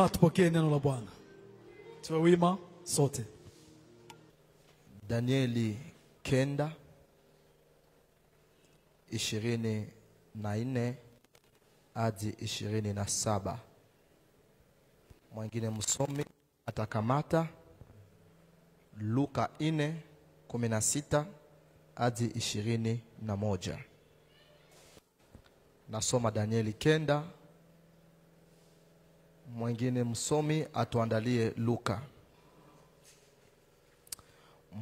wima tupokee neno la Bwana. Tuwe wima sote. Danieli 9:24 hadi 27. Mwingine msomi atakamata Luka 4:16 hadi 21. Nasoma Danieli 9. Mwingine msomi atuandalie Luka.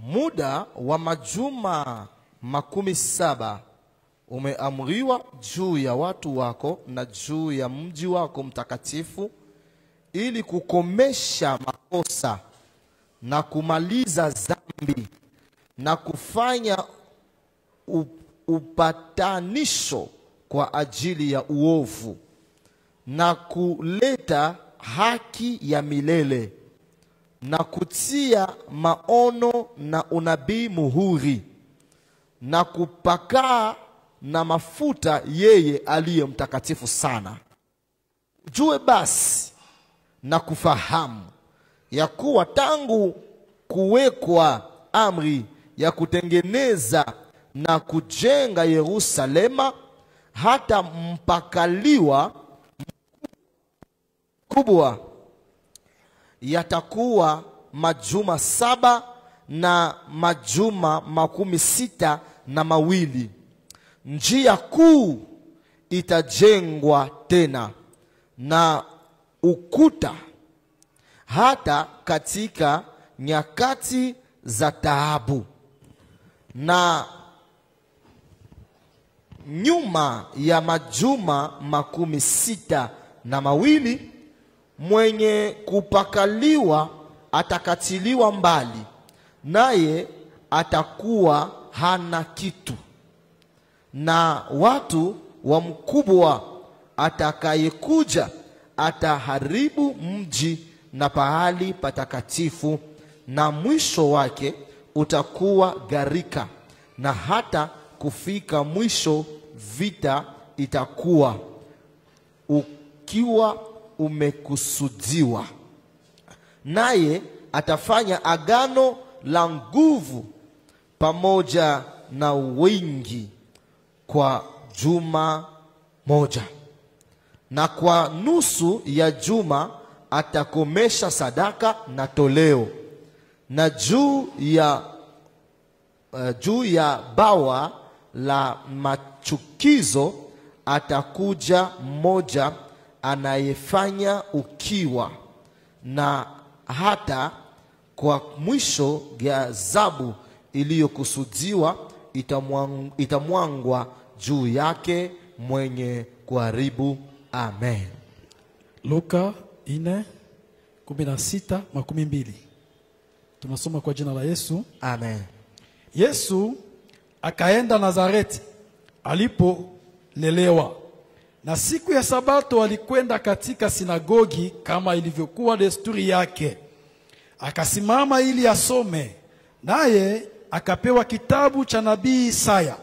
Muda wa majuma 70 umeamriwa juu ya watu wako na juu ya mji wako mtakatifu, ili kukomesha makosa na kumaliza dhambi na kufanya upatanisho kwa ajili ya uovu na kuleta haki ya milele na kutia maono na unabii muhuri na kupaka na mafuta yeye aliye mtakatifu sana. Jue basi na kufahamu ya kuwa tangu kuwekwa amri ya kutengeneza na kujenga Yerusalema hata mpakaliwa kubwa yatakuwa majuma 7 na majuma 62. Njia kuu itajengwa tena na ukuta hata katika nyakati za taabu, na nyuma ya majuma 62 mwenye kupakaliwa atakatiliwa mbali, naye atakuwa hana kitu, na watu wa mkubwa atakayekuja ataharibu mji na pahali patakatifu, na mwisho wake utakuwa gharika, na hata kufika mwisho vita itakuwa ukiwa umekusudiwa. Naye atafanya agano la nguvu pamoja na wingi kwa juma moja, na kwa nusu ya juma atakomesha sadaka na toleo, na juu ya bawa la machukizo atakuja mmoja anayefanya ukiwa, na hata kwa mwisho ghadhabu iliyokusudiwa itamwangwa juu yake mwenye kuharibu. Amen. Luka 4:16-20. Tunasoma kwa jina la Yesu. Amen. Yesu akaenda Nazareti alipolelewa, na siku ya Sabato alikwenda katika sinagogi kama ilivyokuwa desturi yake. Akasimama ili asome, naye akapewa kitabu cha nabii Isaya.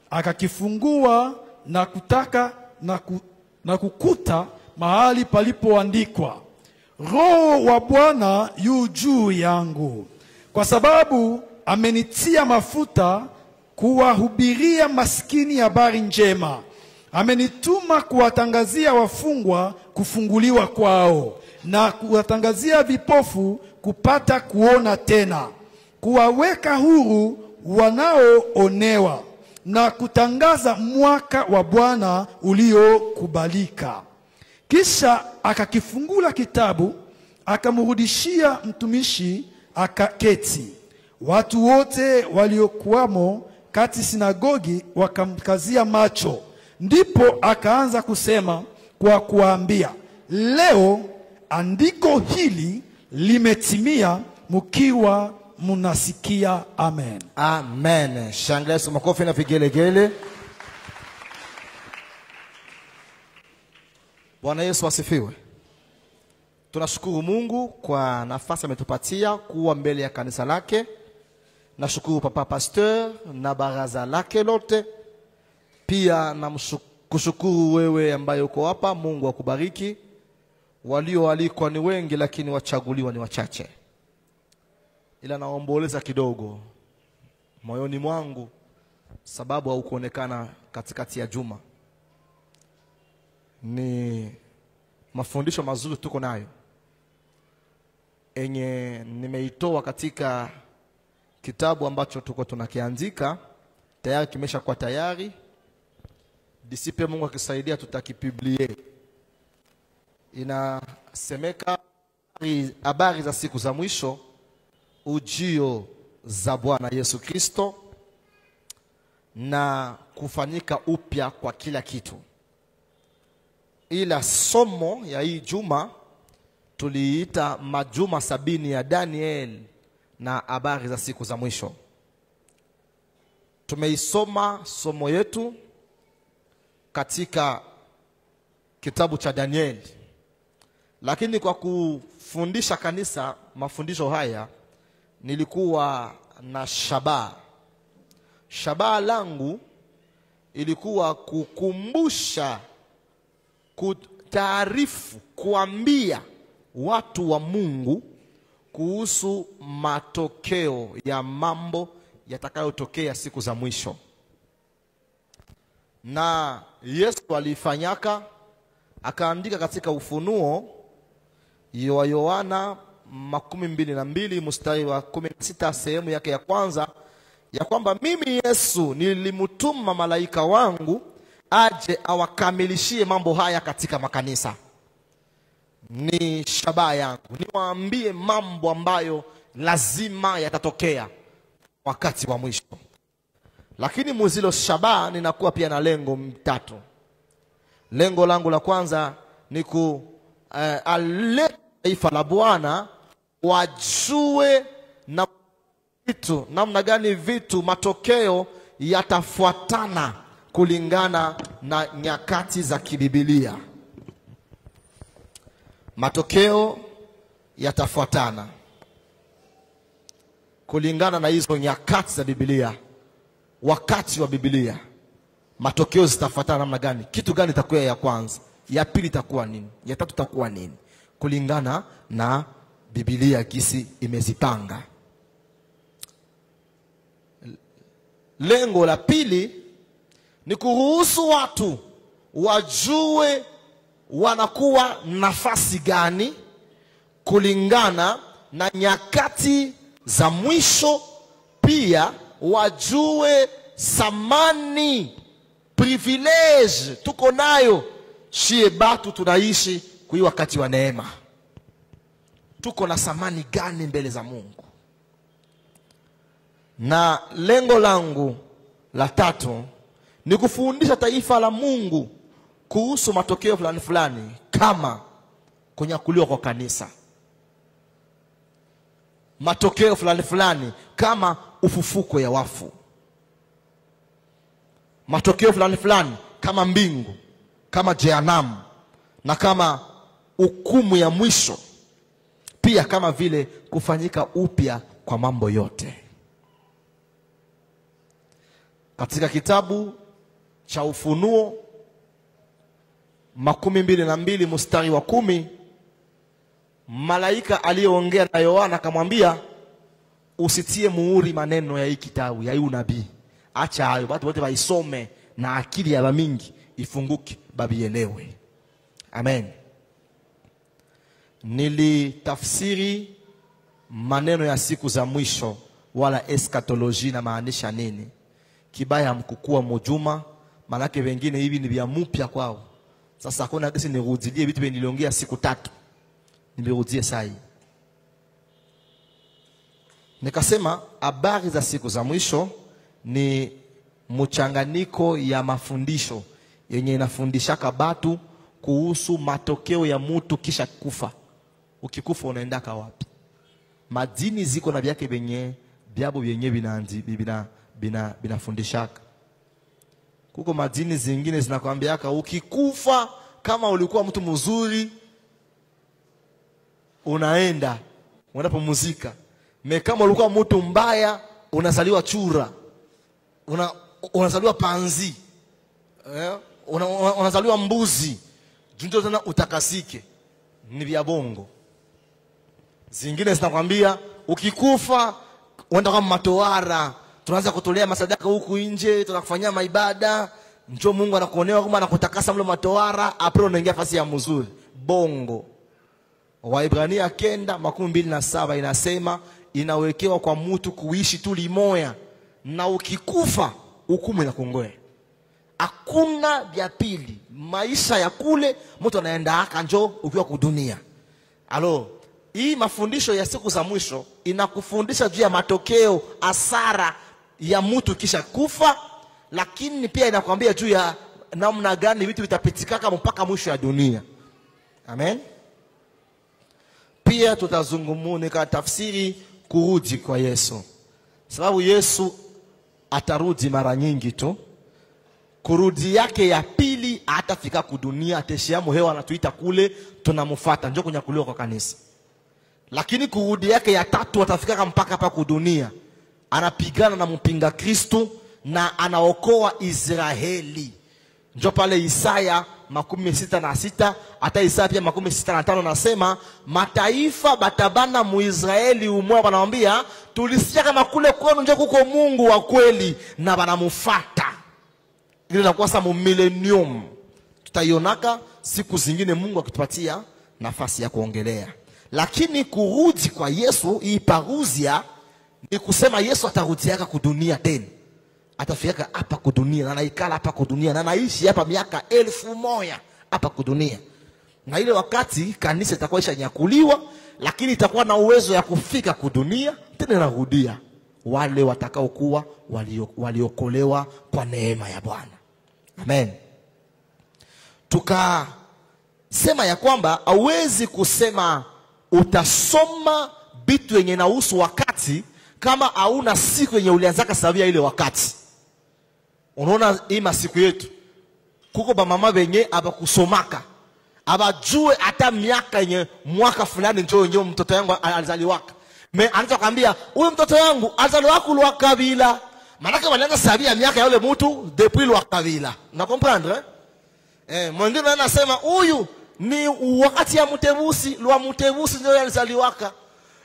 Akakifungua na kutaka na kukuta mahali palipoandikwa, Roho wa Bwana yu juu yangu, kwa sababu amenitia mafuta kuwahubiria maskini habari njema. Amenituma kuwatangazia wafungwa kufunguliwa kwao, na kuwatangazia vipofu kupata kuona tena, kuwaweka huru wanaoonewa, na kutangaza mwaka wa Bwana uliokubalika. Kisha akakifungula kitabu, akamrudishia mtumishi, akaketi. Watu wote waliokuwamo kati sinagogi wakamkazia macho. Ndipo akaanza kusema kwa kuambia, leo andiko hili limetimia mkiwa mnasikia. Amen. Amen. Shangilia makofi na vigelegele. Bwana Yesu asifiwe. Tunashukuru Mungu kwa nafasi ametupatia kuwa mbele ya kanisa lake. Nashukuru Papa Pasteur na baraza lake lote. Pia namshukuru wewe ambaye uko hapa. Mungu akubariki. Walioalikwa ni wengi lakini wachaguliwa ni wachache. Ila naomboleza kidogo moyoni mwangu sababu haukuonekana katikati ya juma. Ni mafundisho mazuri tuko nayo enye nimeitoa katika kitabu ambacho tuko tunakiandika, tayari kimeshakuwa tayari. Disipe Mungu akisaidia tutakipiblie. Inasemeka habari za siku za mwisho, ujio za Bwana Yesu Kristo na kufanyika upya kwa kila kitu. Ila somo ya hii juma tuliita majuma 70 ya Daniel na habari za siku za mwisho. Tumeisoma somo yetu katika kitabu cha Daniel. Lakini kwa kufundisha kanisa mafundisho haya nilikuwa na shabaha. Shabaha langu ilikuwa kukumbusha, kutaarifu, kuambia watu wa Mungu kuhusu matokeo ya mambo yatakayotokea siku za mwisho. Na Yesu alifanyaka, akaandika katika Ufunuo wa Yohana 22 mstari wa 16 sehemu yake ya kwanza, ya kwamba mimi Yesu nilimtuma malaika wangu aje awakamilishie mambo haya katika makanisa. Ni shabaha yangu niwaambie mambo ambayo lazima yatatokea wakati wa mwisho. Lakini muzilo shabaha ninakuwa pia na lengo mtatu. Lengo langu la kwanza ni aleta taifa la Bwana wajue na vitu namna gani vitu matokeo yatafuatana kulingana na nyakati za kibibilia. Matokeo yatafuatana kulingana na hizo nyakati za Biblia. Wakati wa Biblia matokeo zitafuatana namna gani? Kitu gani itakuwa ya kwanza, ya pili itakuwa nini, ya tatu itakuwa nini, kulingana na Biblia gisi imezipanga. Lengo la pili ni kuruhusu watu wajue wanakuwa nafasi gani kulingana na nyakati za mwisho. Pia wajue samani, privilege tuko nayo shie batu tunaishi kwa wakati wa neema. Tuko na samani gani mbele za Mungu? Na lengo langu la tatu ni kufundisha taifa la Mungu kuhusu matokeo fulani fulani kama kunyakuliwa kwa kanisa, matokeo fulani fulani kama ufufuko ya wafu, matokeo fulani fulani kama mbingu, kama jehanamu na kama hukumu ya mwisho, pia kama vile kufanyika upya kwa mambo yote. Katika kitabu cha Ufunuo 22 mstari wa 10, malaika aliyeongea na Yohana akamwambia, usitie muhuri maneno ya hii kitabu, ya hii unabii. Acha hayo, watu wote waisome na akili ya mingi ifunguke, babielewe. Amen. Nilitafsiri maneno ya siku za mwisho wala eschatology na maanisha nini. Kibaya mkukua mujuma, manake wengine hivi ni vya mpya kwao. Sasa hakuna kesi nirudilie vitu niliongea siku tatu. Nimerudie sai. Nikasema habari za siku za mwisho ni mchanganyiko ya mafundisho yenye inafundishaka batu kuhusu matokeo ya mtu kisha kufa. Ukikufa unaendaka wapi? Madini ziko na vyake benye byabo benye binafundishaka. Kuko madini zingine zinakwambiaka ukikufa kama ulikuwa mtu mzuri unaenda unapumzika. Me kama ulikuwa mtu mbaya unazaliwa chura, unazaliwa panzi, unazaliwa mbuzi, ndio tena utakasike. ni vya bongo. Zingine zinakwambia ukikufa uenda kama matoara, tunaanza kutolea masadaka huku nje, tunakufanyia maibada, njoo Mungu anakuonea kama anakutakasa mle matoara, apre unaingia fasi ya mzuri. Bongo. Waibrania 9:27 inasema inawekewa kwa mtu kuishi tu limoya, na ukikufa hukumu inakungoja. Hakuna vya pili. Maisha ya kule mtu anaenda aka njoo ukiwa kudunia. Alo, hii mafundisho ya siku za mwisho inakufundisha juu ya matokeo, hasara ya mtu kisha kufa, lakini pia inakwambia juu ya namna gani vitu vitapitikaka mpaka mwisho ya dunia. Amen. Pia tutazungumza tafsiri kurudi kwa Yesu. Sababu Yesu atarudi mara nyingi tu. Kurudi yake ya pili atafika kudunia, ateshia hewa anatuita kule, tunamfuata njoo kunyakuliwa kwa kanisa. Lakini kurudi yake ya tatu atafika mpaka hapa kudunia. Anapigana na mpinga Kristo na anaokoa Israeli. Njoo pale Isaya 66, hata Isaya pia 65 nasema mataifa batabana muisraeli umwa, wanamwambia tulisikia kama kule kwenu njoo kuko Mungu wa kweli, na wanamfuata. Ile inakuwa sa millennium. Tutaionaka siku zingine Mungu akitupatia nafasi ya kuongelea. Lakini kurudi kwa Yesu, hii parousia ni kusema Yesu atarudiaka kudunia tena. Atafika hapa kudunia, na anaikala hapa kudunia, na anaishi hapa miaka 1000 hapa kudunia. Na ile wakati kanisa itakuwa ishanyakuliwa, lakini itakuwa na uwezo ya kufika kudunia tena narudia wale watakaokuwa waliokolewa kwa neema ya Bwana. Amen. Tukasema ya kwamba hauwezi kusema utasoma vitu yenye inahusu wakati kama hauna siku yenye ulianzaka sabia ile wakati. Unaona hii masiku yetu kuko ba mama benye abakusomaka, abajue hata miaka yenye mwaka fulani njoo njoo mtoto yangu alizaliwaka. Me anaanza kuambia huyu mtoto yangu alizaliwaka lwa kabila. Maana walianza sabia miaka ya yule mtu depuis lwa kabila. Na comprendre eh? Mwingine anasema huyu ni wakati ya Mutebusi, lwa Mutebusi ndio alizaliwaka.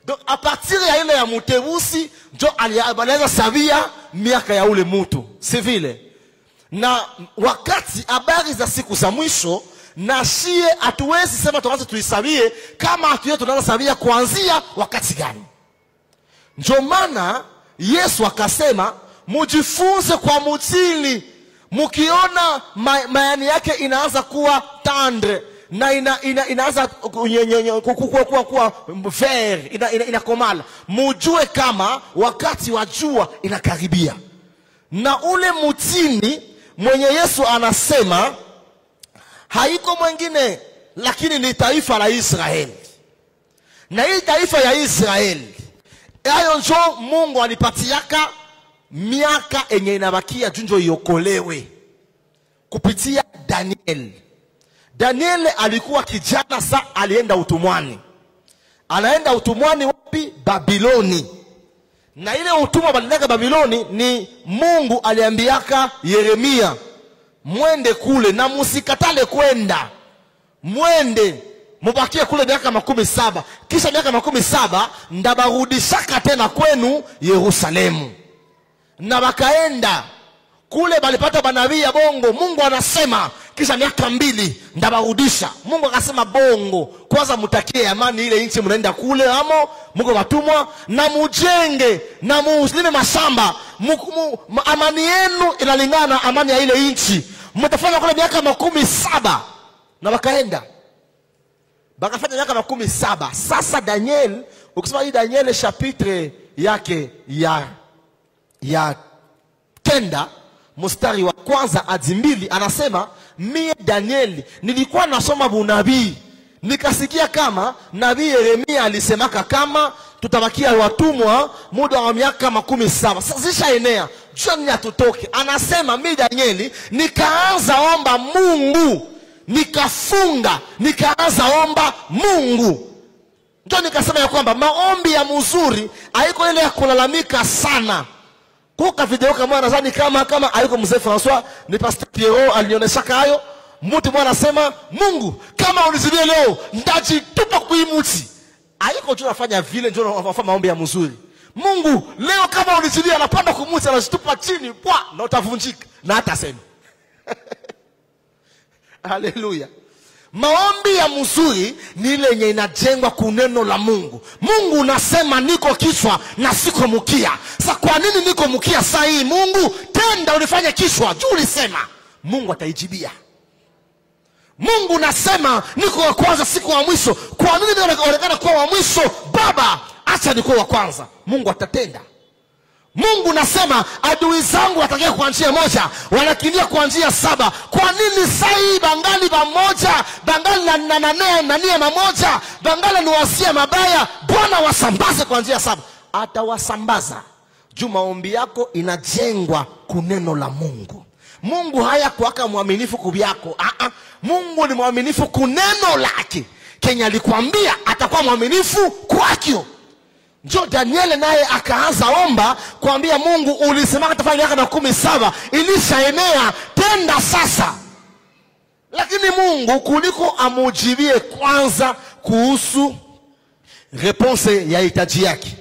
Donc à partir ya ile ya Mutebusi ndio alianza sabia miaka ya ule mtu. Si vile? Na wakati habari za siku za mwisho na shie hatuwezi sema tuanze tuisabie kama hatuye tunaanza sabia kuanzia wakati gani. Ndio maana Yesu akasema mujifunze kwa mutili, mukiona mayani yake inaanza kuwa tendre na inaanza kuwa vert, inakomala, mujue kama wakati wa jua inakaribia. Na ule mutini mwenye Yesu anasema haiko mwingine lakini ni taifa la Israeli. Na hii taifa ya Israeli hayo njo Mungu alipatiaka miaka enye inabakia junjo iokolewe kupitia Daniel. Daniel alikuwa kijana sa alienda utumwani. Anaenda utumwani wapi? Babiloni. Na ile utumwa balindaka Babiloni ni Mungu aliambiaka Yeremia, mwende kule na musikatale kwenda. Mwende mubakie kule miaka 17. Kisha miaka 17 ndabarudishaka tena kwenu Yerusalemu. Na wakaenda kule balipata banabii ya bongo. Mungu anasema kisha miaka 2 ndabarudisha. Mungu akasema bongo, kwanza mutakie amani ile nchi mnaenda kule amo, Mungu watumwa na mujenge na muslime mashamba. Amani yenu inalingana na amani ya ile nchi. Mtafanya kule miaka 17. Na wakaenda bakafanya miaka 17. Sasa Daniel, ukisoma hii Daniel chapitre yake ya 9 mstari wa kwanza hadi 2 anasema mie Daniel nilikuwa nasoma unabii, nikasikia kama nabii Yeremia alisemaka kama tutabakia watumwa muda wa miaka 17. Sasa zishaenea, jua atutoke. Anasema mie Danieli nikaanza omba Mungu, nikafunga, nikaanza omba Mungu. Ndio nikasema ya kwamba maombi ya mzuri haiko ile ya kulalamika sana. Kuka video kama nadhani kama hayuko mzee François, ni Pastor Pierrot alionyesha hayo. Mtu mwana anasema Mungu kama unizibie leo ndajitupa kuimuti. Haiko tu nafanya vile ndio unafanya maombi ya mzuri. Mungu leo kama unizibie, anapanda kumuti anajitupa chini pwa na utavunjika na hata sema. Haleluya. Maombi ya mzuri ni ile yenye inajengwa kuneno la Mungu. Mungu unasema niko kichwa na siko mkia. Sasa kwa nini niko mkia saa hii? Mungu tenda unifanye kichwa. Juu ulisema. Mungu ataijibia. Mungu unasema niko wa kwanza siku wa mwisho. Kwa nini naonekana kuwa wa mwisho? Baba acha nikuwe wa kwanza. Mungu atatenda. Mungu nasema adui zangu watakia kwa njia moja, wanakimbia kwa njia 7. Kwa nini sai bangali pamoja, bangali na nia mamoja, bangali ni wasia mabaya? Bwana wasambaze kwa njia 7. Atawasambaza. Juu maombi yako inajengwa kuneno la Mungu. Mungu haya kuwaka mwaminifu kubyako. Mungu ni mwaminifu kuneno lake. Kenya alikwambia atakuwa mwaminifu kwakio. Njo Daniel naye akaanza omba kuambia Mungu ulisema atafanya miaka 17 ilishaenea, tenda sasa. Lakini Mungu kuliko amujibie kwanza kuhusu reponse ya hitaji yake,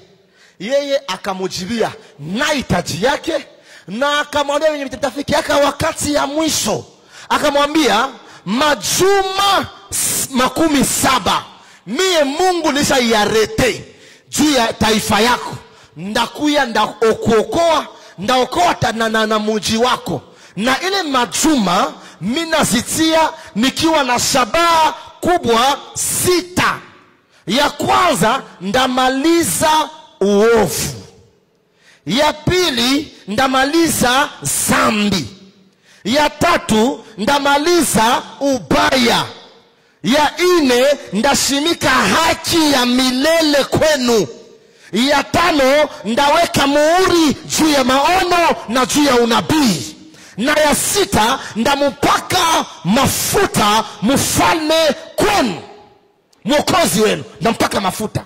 yeye akamujibia na hitaji yake na akamwambia mwenye mtafiki yake wakati ya mwisho. Akamwambia majuma 17 mie Mungu nishaiarete juu ya taifa yako, ndakuya ndakuokoa, ndaokoa na mji wako. Na ile majuma mina zitia nikiwa na shabaha kubwa 6. Ya kwanza ndamaliza uovu. Ya pili ndamaliza zambi. Ya tatu ndamaliza ubaya. Ya 4 ndashimika haki ya milele kwenu. Ya 5 ndaweka muhuri juu ya maono na juu ya unabii. Na ya 6 ndamupaka mafuta mfalme kwenu, mwokozi wenu, ndampaka mafuta.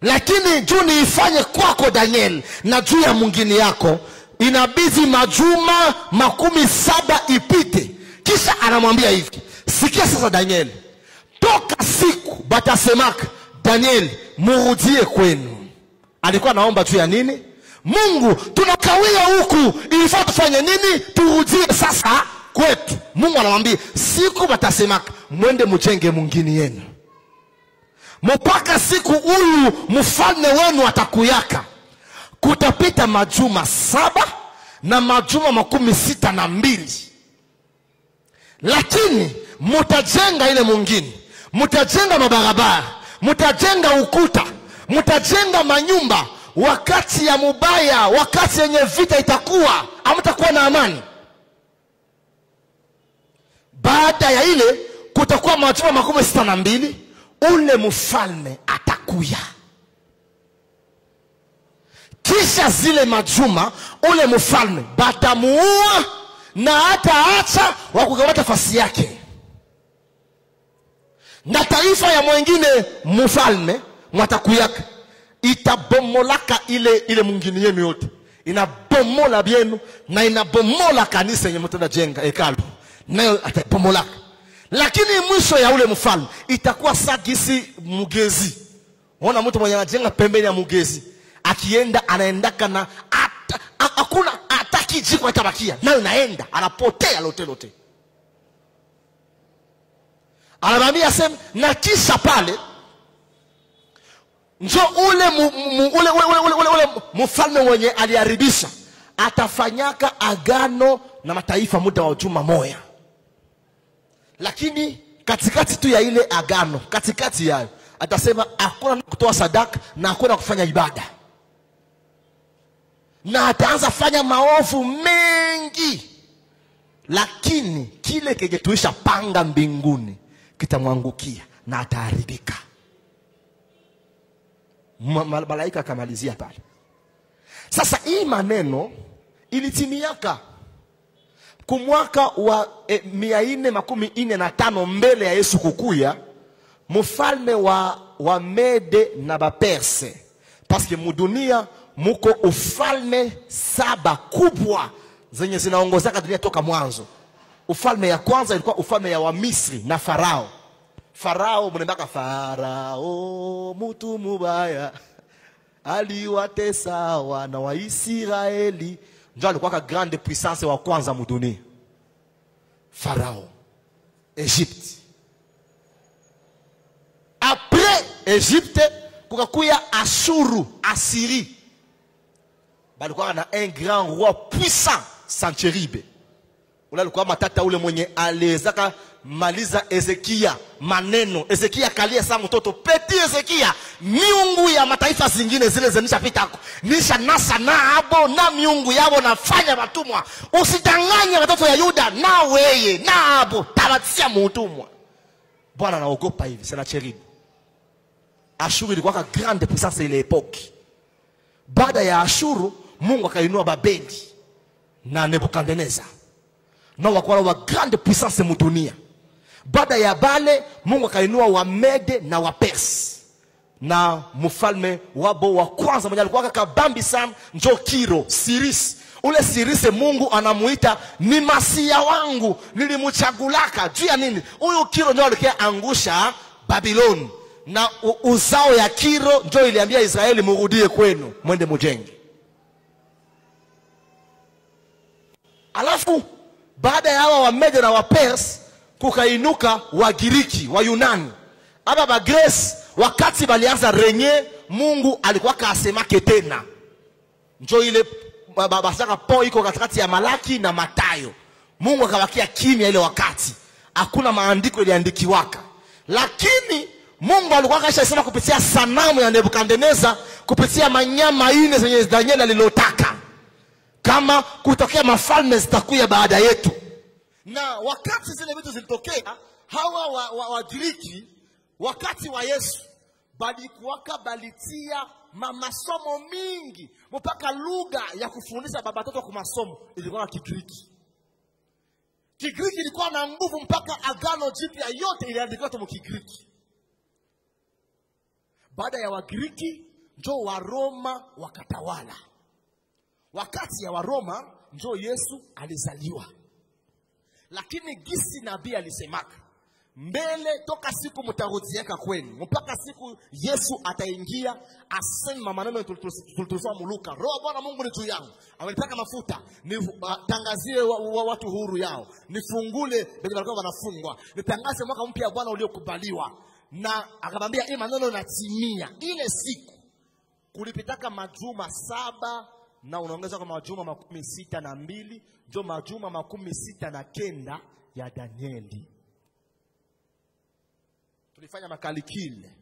Lakini juu niifanye kwako Daniel na juu ya mwingine yako, inabidi majuma 17 ipite. Kisha anamwambia hivi, sikia sasa Daniel, toka siku batasemaka Daniel murudie kwenu. Alikuwa anaomba juu ya nini? Mungu tunakawia huku, ilifaa tufanye nini? Turudie sasa kwetu. Mungu anamwambia siku batasemaka mwende mjenge mwingine yenu, mpaka siku huyu mfalme wenu atakuyaka. Kutapita majuma 7 na majuma 62. Lakini mutajenga ile mwingine, mutajenga mabarabara, mutajenga ukuta, mutajenga manyumba. Wakati ya mubaya, wakati yenye vita itakuwa, hamtakuwa na amani. Baada ya ile kutakuwa majuma 62, ule mfalme atakuya. Kisha zile majuma ule mfalme batamuua na hata acha wa kukamata fasi yake. Na taifa ya mwingine mfalme mwatakuyaka itabomolaka ile mwingine yenu yote. Inabomola bienu na inabomola kanisa yenye mtenda jenga hekalu. Nayo atabomolaka. Lakini mwisho ya ule mfalme itakuwa sagisi mugezi. Ona mtu mwenye anajenga pembeni ya mugezi, akienda anaendaka na hakuna hata kijiko atabakia. Nayo naenda anapotea lote lote. Anamwambia sema na kisha pale njo ule ule mfalme mwenye aliharibisha atafanyaka agano na mataifa muda wa juma moja. Lakini katikati tu ya ile agano, katikati yayo atasema hakuna kutoa sadaka na hakuna kufanya ibada. Na ataanza fanya maovu mengi. Lakini kile kingetuisha panga mbinguni kitamwangukia na ataharibika. Malaika akamalizia pale. Sasa hii maneno ilitimiaka kumwaka wa 445 mbele ya Yesu kukuya, mfalme wa Mede na Baperse. Parce que mudunia muko ufalme 7 kubwa zenye zinaongozaka dunia toka mwanzo. Ufalme ya kwanza ilikuwa ufalme ya Wamisri na Farao. Farao mnembaka Farao mutu mubaya aliwatesa wana wa Israeli. Ndio alikuwa ka grande puissance wa kwanza mudunia. Farao, Egypte. Après Egypte kukakuya Ashuru, Assyrie. Balikuwa na un grand roi puissant, Sancheribe. Ule alikuwa matata ule mwenye aliwezaka maliza Ezekia maneno. Ezekia kalia sana mtoto petit Ezekia, miungu ya mataifa zingine zile zenishapita nisha nasa na abo na miungu yabo nafanya watumwa. Usidanganye watoto ya Yuda na weye na abo tabatia mutumwa. Bwana naogopa hivi Sennacherib. Ashuru ilikuwa grande puissance ile epoque. Baada ya Ashuru Mungu akainua Babeli na Nebukadnezar. Na wakuwa wa grande puissance mudunia. Baada ya Bale Mungu akainua wa Mede na wa Perse. Na mfalme wabo wa kwanza mwenye alikuwa kabambi sana njo Kiro, Siris. Ule Siris Mungu anamuita ni masia wangu, nilimchagulaka. Juu ya nini? Huyu Kiro ndio alikuwa angusha Babiloni. Na uzao ya Kiro ndio iliambia Israeli murudie kwenu, mwende mujenge. Alafu baada ya hawa wa Mede na wa Perse kukainuka wa Giriki, wa Yunani. Aba ba Greece wakati balianza renye Mungu alikuwa kaasemake tena. Njo ile basaka po iko katikati ya Malaki na Matayo. Mungu akabakia kimya ile wakati. Hakuna maandiko iliandikiwaka. Lakini Mungu alikuwa kashasema kupitia sanamu ya Nebukadnezar, kupitia manyama ine zenye Daniel alilotaka. Kama kutokea mafalme zitakuya baada yetu. Na wakati zile vitu zilitokea, hawa Wagiriki wakati wa Yesu balikuwaka balitia masomo mingi mpaka lugha ya kufundisha baba watoto kwa masomo ilikuwa Kigiriki. Kigiriki ilikuwa na nguvu mpaka Agano Jipya yote iliandikwa kwa Kigiriki. Baada ya Wagiriki njo wa Roma wakatawala. Wakati ya Waroma njo Yesu alizaliwa. Lakini gisi nabii alisemaka mbele toka siku mtarudiaka kwenu mpaka siku Yesu ataingia asema maneno tulitusoma Luka, roho Bwana Mungu ni juu yangu, amenipaka mafuta nitangazie watu huru yao, nifungule wenye walikuwa wanafungwa, nitangaze mwaka mpya Bwana uliokubaliwa. Na akamwambia hii maneno natimia. Ile siku kulipitaka majuma 7 na unaongeza kwa majuma 62 ndio majuma 69 ya Danieli. Tulifanya makalikile.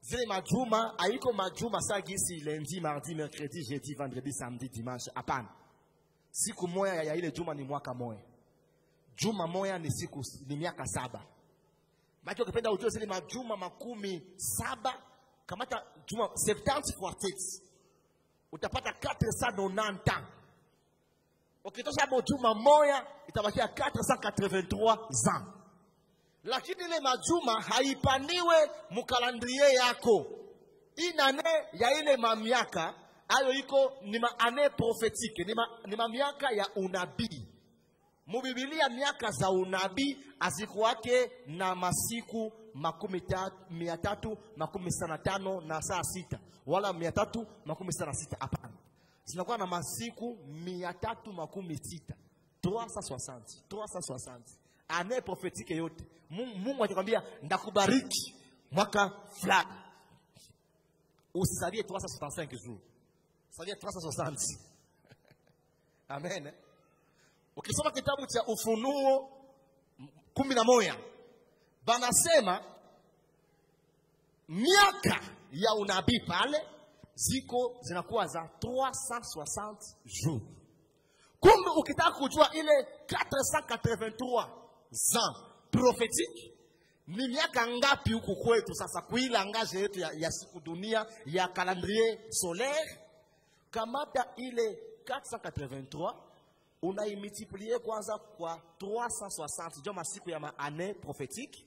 Zile majuma haiko majuma saa gisi lundi, mardi, mercredi, jeudi, vendredi, samedi, dimanche. Hapana. Siku moja ya ile juma ni mwaka moja. Juma moja ni siku ni miaka 7. Maana ukipenda ujue zile majuma 17 kamata juma 70 fois 7 utapata 490 ans. Ukitosha hapo juma moja itabakia 483 ans. Lakini ile majuma haipaniwe mukalandrie yako. Inane ya ile mamiaka ayo iko ni maane prophétique, ni mamiaka ya unabii. Mubibilia miaka za unabii azikuwake na masiku 365 na saa 6 wala 366, hapana. Zinakuwa na masiku 360, 360, 360. Année prophétique yote. Mungu atakwambia ndakubariki mwaka fulani. Usisalie 365 jours. Salia 360. Amen. Ukisoma kitabu cha Ufunuo 11 banasema miaka ya unabii pale ziko zinakuwa za 360 jours. Kumbe ukitaka kujua ile 483 ans prophétique ni miaka ngapi huku kwetu sasa kuila ngaje yetu ya siku dunia ya calendrier solaire, kamata ile 483 unaimultiplier kwanza kwa 360 ndio masiku ya maane prophétique.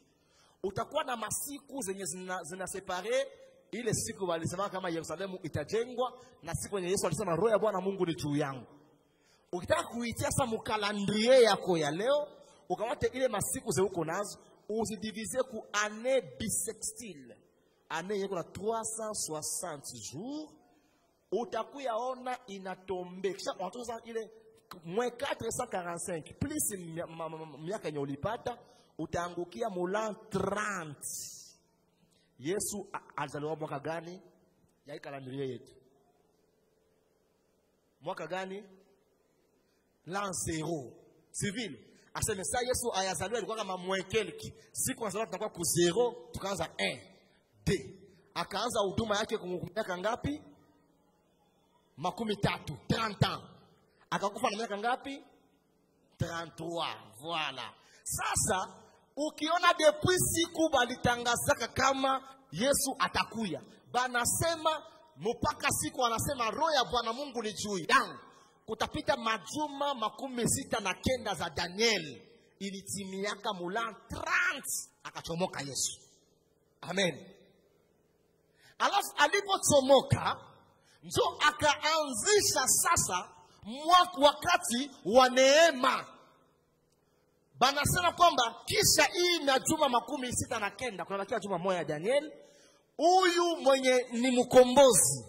Utakuwa na masiku zenye zina separe ile siku walisema kama Yerusalemu itajengwa na siku yenye Yesu alisema roho ya Bwana Mungu ni juu yangu. Ukitaka kuitia sa mu calendrier yako ya leo, ukamate ile masiku ze uko nazo, uzidivize ku année bissextile. Année yako na 360 jours, utakuyaona inatombe. Kisha unatoza ile moins 445 plus miaka yenye ulipata, utaangukia mulan 30. Yesu alizaliwa mwaka gani? Ya calendrier yetu. Mwaka gani? L'an 0. Civil. Aseme sa Yesu ayazaliwa alikuwa kama moins quelque. Siku anazaliwa tunakuwa ku 0, tukaanza 1, 2. Akaanza huduma yake kwa miaka ngapi? 30, 30 ans. Akakufa na miaka ngapi? 33. Voilà. Sasa ukiona depuis siku balitangazaka kama Yesu atakuya, banasema mpaka siku anasema roho ya Bwana Mungu ni juu yangu, kutapita majuma 69 za Daniel, ilitimiaka mulan 30 akachomoka Yesu. Amen. Alafu alipochomoka njo akaanzisha sasa wakati wa neema. Banasema kwamba kisha hii majuma 69 kunabakia juma moja ya Daniel, huyu mwenye ni mkombozi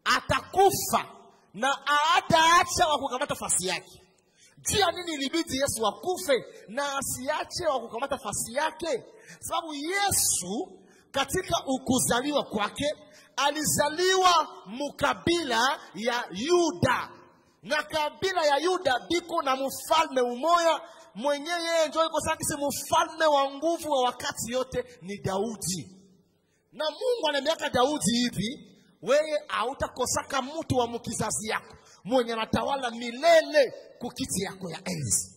atakufa na hataacha wa kukamata fasi yake. Juu ya nini ilibidi Yesu akufe na asiache wa kukamata fasi yake? Sababu Yesu katika ukuzaliwa kwake alizaliwa mukabila ya Yuda, na kabila ya Yuda biko na mfalme umoya mwenye yeye ndio yuko sasa mfalme wa nguvu wa wakati yote ni Daudi. Na Mungu anamwambia Daudi hivi, wewe hautakosaka mtu wa mkizazi yako mwenye anatawala milele kukiti yako ya enzi.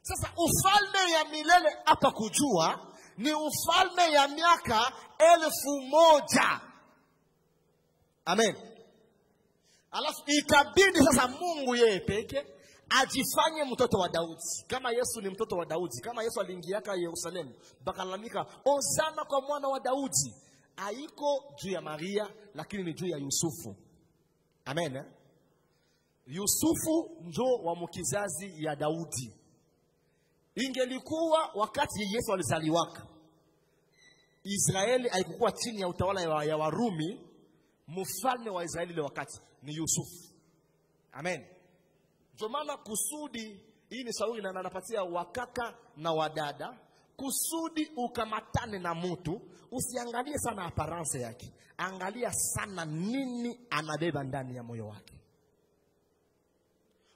Sasa ufalme ya milele hapa kujua ni ufalme ya miaka 1000. Amen. Alafu ikabidi sasa Mungu yeye peke ajifanye mtoto wa Daudi. Kama Yesu ni mtoto wa Daudi, kama Yesu aliingiaka Yerusalemu, bakalalamika Hosana kwa mwana wa Daudi, haiko juu ya Maria lakini ni juu ya Yusufu. Amen. Yusufu njo wa mkizazi ya Daudi. Ingelikuwa wakati Yesu alizaliwaka, Israeli haikuwa chini ya utawala ya Warumi, mfalme wa Israeli ile wakati ni Yusufu. Amen. Ndio maana kusudi hii ni shauri na napatia wakaka na wadada, kusudi ukamatane na mtu, usiangalie sana apparence yake, angalia sana nini anabeba ndani ya moyo wake.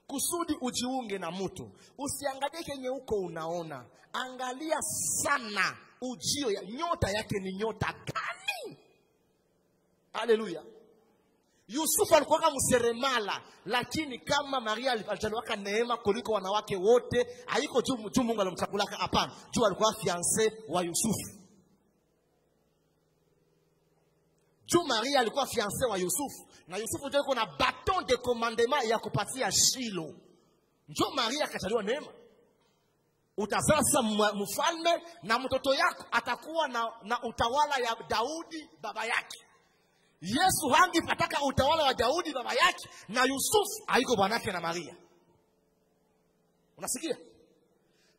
Kusudi ujiunge na mtu, usiangalie kenye uko unaona, angalia sana ujio ya nyota yake ni nyota gani. Haleluya. Yusufu alikuwa kama mseremala, lakini kama Maria alijaliwaka neema kuliko wanawake wote, haiko juu Mungu alimchakulaka, hapana, juu alikuwa fiancé wa Yusufu. Juu Maria alikuwa fiancé wa Yusufu, na Yusufu ndio yuko na baton de commandement ya kupatia Shilo. Ndio Maria akachaliwa neema. Utazaa sasa mfalme na mtoto yako atakuwa na utawala ya Daudi baba yake. Yesu hangipataka utawala wa Daudi baba yake, na Yusufu haiko bwanake na Maria. Unasikia?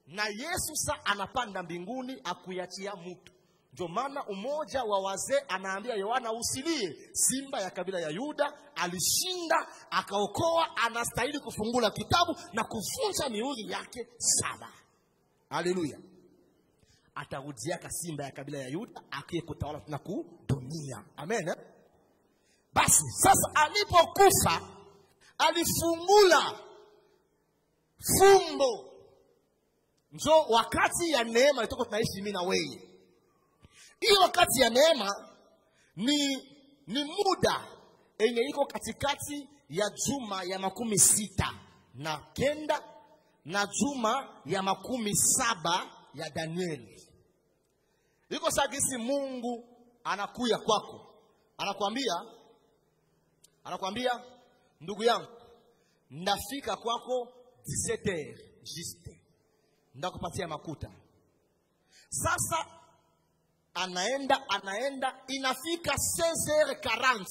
Na Yesu sa anapanda mbinguni akuiachia mtu. Ndio maana umoja wa wazee anaambia Yohana usilie, simba ya kabila ya Yuda alishinda akaokoa, anastahili kufungula kitabu na kuvunja mihuri yake 7. Haleluya. Atarudiaka simba ya kabila ya Yuda akiye kutawala na kudunia. Amen. Eh? Basi sasa alipokufa alifungula fumbo. Njo wakati ya neema itoko tunaishi mimi na wewe. Hiyo wakati ya neema ni muda yenye iko katikati ya juma ya 69 na juma ya 70 ya Danieli. Iko sagisi Mungu anakuya kwako. Anakuambia ndugu yangu, ndafika kwako 17h juste. Ndakupatia makuta. Sasa anaenda inafika 16h40.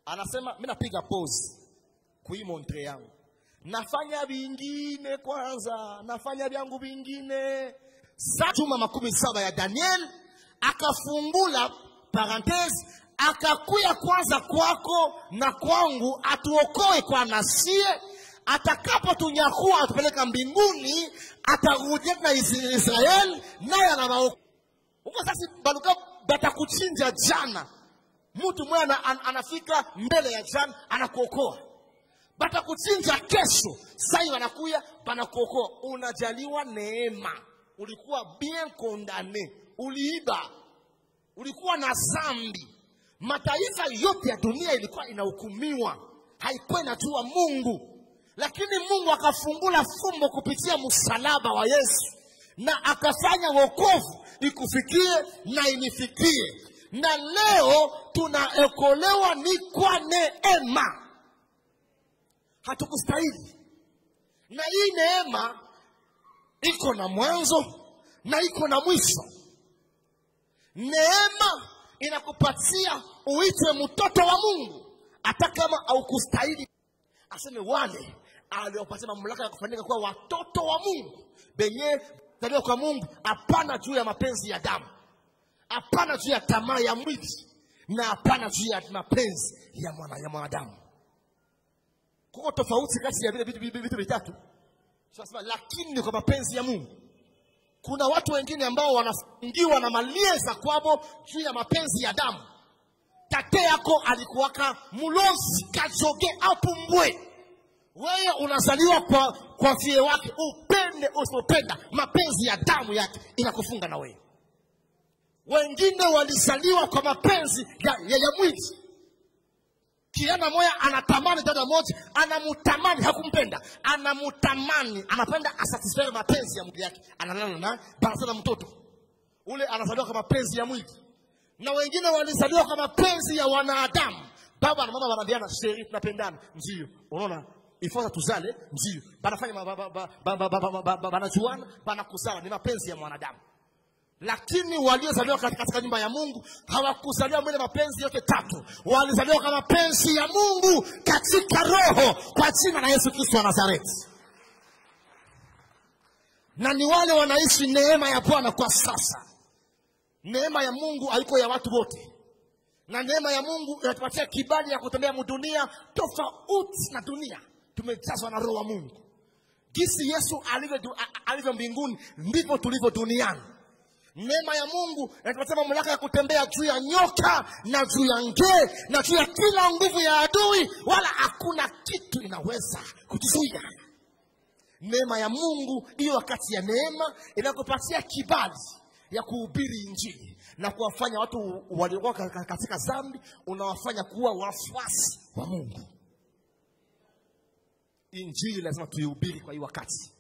Anasema mimi napiga pause kui montre yangu. Nafanya vingine kwanza, nafanya vyangu vingine. Juma 17 ya Daniel akafungula parenthèse, akakuya kwanza kwako na kwangu atuokoe kwa nasie, atakapotunyakua atupeleka mbinguni, atarudia na Israel naye anawaokoa. Huko sasa baluka batakuchinja jana. Mtu mwana anafika mbele ya jana anakuokoa. Batakuchinja kesho, sasa wanakuya banakuokoa. Unajaliwa neema. Ulikuwa bien condamné, uliiba, ulikuwa na zambi. Mataifa yote ya dunia ilikuwa inahukumiwa, haikuwa inajua Mungu. Lakini Mungu akafungula fumbo kupitia msalaba wa Yesu na akafanya wokovu ikufikie na inifikie. Na leo tunaokolewa ni kwa neema. Hatukustahili. Na hii neema iko na mwanzo na iko na mwisho. Neema inakupatia uitwe mtoto wa Mungu hata kama haukustahili. Aseme wale aliopatia mamlaka ya kufanyika kuwa watoto wa Mungu, benye zaliwa kwa Mungu, hapana juu ya mapenzi ya damu, hapana juu ya tamaa ya mwili, na hapana juu ya mapenzi ya mwanadamu. Kuko tofauti kati ya vile vitu vitatu. Sasa lakini kwa mapenzi ya Mungu. Kuna watu wengine ambao wanafungiwa na malieza kwabo juu ya mapenzi ya damu. Tate yako alikuwaka mulozi kajoge apumbwe. Wewe unazaliwa kwa fie wake, upende usipopenda, mapenzi ya damu yake inakufunga na wewe. Wengine walizaliwa kwa mapenzi ya mwili. Kiana moya anatamani dada moja, anamutamani, hakumpenda, anamutamani, anapenda asatisfy mapenzi ya mwili yake, analala na basi na mtoto. Ule anazaliwa kwa mapenzi ya mwili. Na wengine walizaliwa kwa mapenzi ya wanadamu. Baba na mama wanaambiana sheri tunapendana. Ndio. Unaona? Ifosa tuzale, ndio. Banafanya banajuana, banakuzala, ni mapenzi ya mwanadamu. Lakini waliozaliwa katika nyumba ya Mungu hawakuzaliwa mwele mapenzi yote tatu. Walizaliwa kwa mapenzi ya Mungu katika roho kwa jina la Yesu Kristo wa Nazareti. Na ni wale wanaishi neema ya Bwana kwa sasa. Neema ya Mungu haiko ya watu wote. Na neema ya Mungu inatupatia kibali ya kutembea mdunia tofauti na dunia. Tumejazwa na roho wa Mungu. Jinsi Yesu alivyo mbinguni ndivyo tulivyo duniani. Neema ya Mungu inatupatia mamlaka ya kutembea juu ya nyoka na juu ya nge na juu ya kila nguvu ya adui, wala hakuna kitu inaweza kutuzuia. Neema ya Mungu hiyo, wakati ya neema inakupatia kibali ya kuhubiri Injili na kuwafanya watu waliokuwa katika dhambi, unawafanya kuwa wafuasi wa Mungu. Injili lazima tuihubiri kwa hii wakati.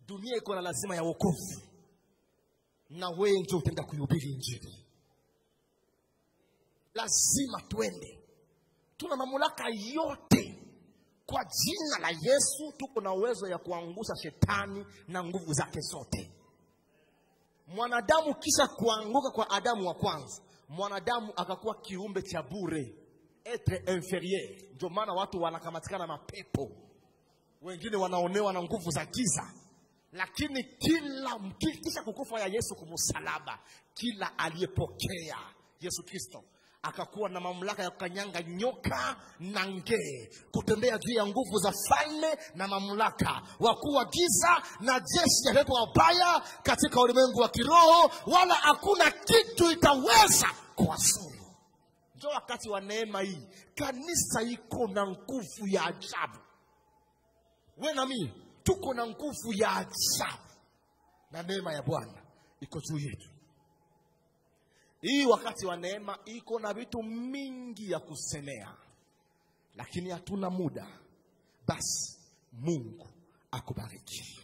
Dunia iko na lazima ya wokovu, na wewe ndio utaenda kuihubiri Injili. Lazima tuende. Tuna mamlaka yote. Kwa jina la Yesu tuko na uwezo ya kuangusha shetani na nguvu zake zote. Mwanadamu kisha kuanguka kwa Adamu wa kwanza, mwanadamu akakuwa kiumbe cha bure, etre inferieur. Ndio maana watu wanakamatikana mapepo, wengine wanaonewa na nguvu za giza. Lakini kila kisha kukufa ya Yesu kumsalaba, kila aliyepokea Yesu Kristo akakuwa na mamlaka ya kukanyanga nyoka na nge, kutembea juu ya nguvu za falme na mamlaka, wakuu wa giza na jeshi ya pepo wabaya katika ulimwengu wa kiroho, wala hakuna kitu itaweza kuwasuru. Ndio wakati wa neema hii. Kanisa iko na nguvu ya ajabu. Wewe na mimi tuko na nguvu ya ajabu, na neema ya Bwana iko juu yetu. Hii wakati wa neema iko na vitu mingi ya kusemea, lakini hatuna muda. Basi Mungu akubariki.